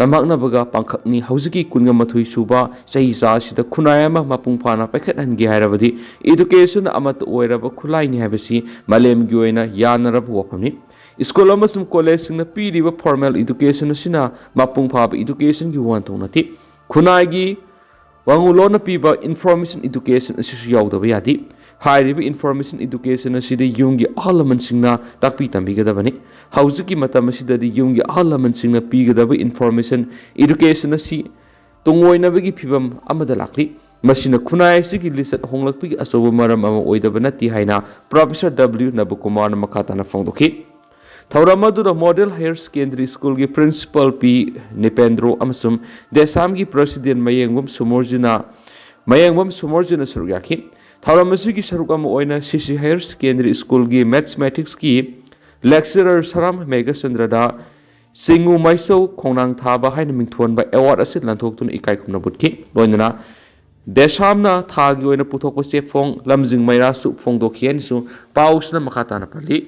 ꯂꯝꯃꯥꯛꯅꯕꯒ ꯄꯥꯡꯈꯛꯅꯤ꯫ ꯍꯧꯖꯤꯛꯀꯤ ꯀꯨꯟꯒ ꯃꯥꯊꯣꯏ ꯁꯨꯕ ꯆꯍꯤ ꯆꯥ ꯑꯁꯤꯗ ꯈꯨꯟꯅꯥꯏ ꯑꯃ ꯃꯄꯨꯡ ꯐꯥꯅ ꯄꯥꯏꯈꯠꯍꯟꯒꯦ ꯍꯥꯏꯔꯕꯗꯤ education ꯑꯃꯠꯇ ꯑꯣꯏꯔꯕ ꯈꯨꯠꯂꯥꯏꯅꯤ ꯍꯥꯏꯕꯁꯤ ꯃꯥꯂꯦꯝꯒꯤ ꯑꯣꯏꯅ ꯌꯥꯅꯔꯕ ꯋꯥꯐꯝꯅꯤ꯫ ꯁ꯭ꯀꯨꯜ ꯑꯃꯁꯨꯡ ꯀꯣꯂꯦꯖꯁꯤꯡꯅ ꯄꯤꯔꯤꯕ formal education ꯑꯁꯤꯅ ꯃꯄꯨꯡ ꯐꯥꯕ educationꯒꯤ ꯋꯥꯍꯟꯊꯣꯛ ꯅꯠꯇꯦ꯫ ꯈꯨꯟꯅꯥꯏꯒꯤ ꯋꯥꯉꯨꯂꯣꯟꯅ ꯄꯤꯕ information education ꯑꯁꯤꯁꯨ ꯌꯥꯎꯗꯕ ꯌꯥꯗꯦ꯫ ꯍꯥꯏꯔꯤꯕ information education ꯑꯁꯤꯗꯤ ꯌꯨꯝꯒꯤ ꯑꯍꯜ ꯂꯃꯟꯁꯤꯡꯅ ꯇꯥꯛꯄꯤ ꯇꯝꯕꯤꯒꯗꯕꯅꯤ꯫ ꯍꯧꯖꯤꯛꯀꯤ ꯃꯇꯝ ꯑꯁꯤꯗꯗꯤ ꯌꯨꯝꯒꯤ ꯑꯍꯜ ꯂꯃꯟꯁꯤꯡꯅ ꯄꯤꯒꯗꯕ information education ꯑꯁꯤ ꯇꯨꯡꯑꯣꯏꯅꯕꯒꯤ ꯐꯤꯚꯝ ꯑꯃꯗ ꯂꯥꯛꯂꯤ꯫ ꯃꯁꯤꯅ ꯈꯨꯟꯅꯥꯏ ꯑꯁꯤꯒꯤ ꯂꯤꯆꯠ ꯍꯣꯡꯂꯛꯄꯒꯤ ꯑꯆꯧꯕ ꯃꯔꯝ ꯑꯃ ꯑꯣꯏꯗꯕ ꯅꯠꯇꯦ ꯍꯥꯏꯅ ꯄ꯭ꯔꯣꯐꯦꯁꯔ ꯗꯕ꯭ꯂꯤꯌꯨ ꯅꯕꯀꯨꯃꯥꯔꯅ ꯃꯈꯥ ꯇꯥꯅ ꯐꯣꯡꯗꯣꯛꯈꯤ꯫ ꯊꯧꯔꯝ ꯑꯗꯨꯗ Model Higher Secondary Schoolꯒꯤ principal ꯄꯤ ꯅꯤꯄꯦꯟꯗ꯭ꯔꯣ ꯑꯃꯁꯨꯡ ꯗꯦꯁꯥꯝꯒꯤ president ꯃꯌꯦꯡꯕꯝ ꯁꯨꯃꯣꯔꯖꯤꯅ, ꯃꯌꯦꯡꯕꯝ ꯁꯨꯃꯣꯔꯖꯤꯅ ꯁꯔꯨꯛ ꯌꯥꯈꯤ꯫ ꯊꯧꯔꯝ ꯑꯁꯤꯒꯤ ꯁꯔꯨꯛ ꯑꯃ ꯑꯣꯏꯅ ꯁꯤ ꯁꯤ Higher Secondary Schoolꯒꯤ mathematicsꯀꯤ lecturer ꯁꯔꯥꯝ ꯃꯦꯘꯆꯟꯗ꯭ꯔꯗ ꯆꯤꯡꯉꯨ ꯃꯩꯁꯧ ꯈꯣꯡꯅꯥꯡ ꯊꯥꯕ ꯍꯥꯏꯅ ꯃꯤꯡꯊꯣꯟꯕ award ꯑꯁꯤ ꯂꯥꯟꯊꯣꯛꯇꯨꯅ ꯏꯀꯥꯏ ꯈꯨꯝꯅꯕ ꯎꯠꯈꯤ꯫ ꯂꯣꯏꯅꯅ ꯗꯦꯁꯥꯝꯅ ꯊꯥꯒꯤ ꯑꯣꯏꯅ ꯄꯨꯊꯣꯛꯄ ꯆꯦꯐꯣꯡ ꯂꯝꯖꯤꯡ ꯃꯩꯔꯥꯁꯨ ꯐꯣꯡꯗꯣꯛꯈꯤ ꯍꯥꯏꯅꯁꯨ ꯄꯥꯎꯁꯤꯅ ꯃꯈꯥ ꯇꯥꯅ ꯄꯜꯂꯤ꯫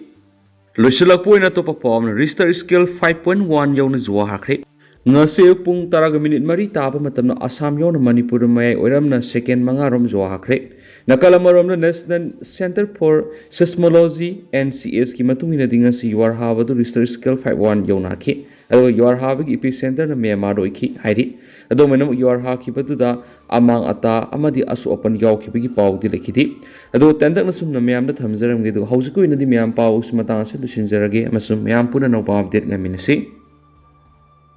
ꯂꯣꯏꯁꯤꯜꯂꯛꯄ ꯑꯣꯏꯅ ꯑꯇꯣꯞꯄ ꯄꯥꯎ ꯑꯃꯅ Richter Scale five point one ꯌꯧꯅ ꯖꯨꯋꯥ ꯍꯥꯈ꯭ꯔꯦ꯫ ꯉꯁꯤ ꯑꯌꯨꯛ ꯄꯨꯡ ꯇꯔꯥꯒ ꯃꯤꯅꯤꯠ ꯃꯔꯤ ꯇꯥꯕ ꯃꯇꯝꯗ ꯑꯁꯥꯝ ꯌꯧꯅ ꯃꯅꯤꯄꯨꯔꯗ ꯃꯌꯥꯏ ꯑꯣꯏꯔꯝꯅ ꯁꯦꯀꯦꯟ ꯃꯉꯥꯔꯣꯝ ꯖ꯭ꯋꯥꯔ ꯍꯥꯈ꯭ꯔꯦ꯫ ꯅꯥꯀꯜ ꯑꯃꯔꯣꯝꯗ National Centre for Seismology, N C S ꯀꯤ ꯃꯇꯨꯡ ꯏꯟꯅꯗꯤ ꯉꯁꯤ ꯖ꯭ꯋꯥꯔ ꯍꯥꯕꯗꯨ Richter scale five one ꯌꯧꯅ ꯍꯥꯈꯤ꯫ ꯑꯗꯨꯒ ꯖ꯭ꯋꯥꯔ ꯍꯥꯕꯒꯤ epicenter ꯅ ꯃ꯭ꯌꯥꯟꯃꯥꯔꯗ ꯑꯣꯏꯈꯤ ꯍꯥꯏꯔꯤ꯫ ꯑꯗꯨꯃꯥꯏꯅ ꯖ꯭ꯋꯥꯔ ꯍꯥꯈꯤꯕꯗꯨꯗ ꯑꯃꯥꯡ ꯑꯇꯥ ꯑꯃꯗꯤ ꯑꯁꯣꯛ ꯑꯄꯟ ꯌꯥꯎꯈꯤꯕꯒꯤ ꯄꯥꯎꯗꯤ ꯂꯩꯈꯤꯗꯦ꯫ ꯑꯗꯨꯒ ꯇꯦꯟꯇꯛꯅ ꯁꯨꯝꯅ ꯃꯌꯥꯝꯗ ꯊꯝꯖꯔꯝꯒꯦ꯫ ꯑꯗꯨꯒ ꯍꯧꯖꯤꯛꯀꯤ ꯑꯣꯏꯅꯗꯤ ꯃꯌꯥꯝ ꯄꯥꯎꯁꯤ ꯃꯇꯥꯡ ꯑꯁꯤꯗ ꯂꯣꯏꯁꯤꯟꯖꯔꯒꯦ ꯑꯃꯁꯨꯡ ꯃꯌꯥꯝ ꯄꯨꯟꯅ ꯑꯅꯧꯕ update ꯉꯥꯏꯃꯤꯟꯅꯁꯤ꯫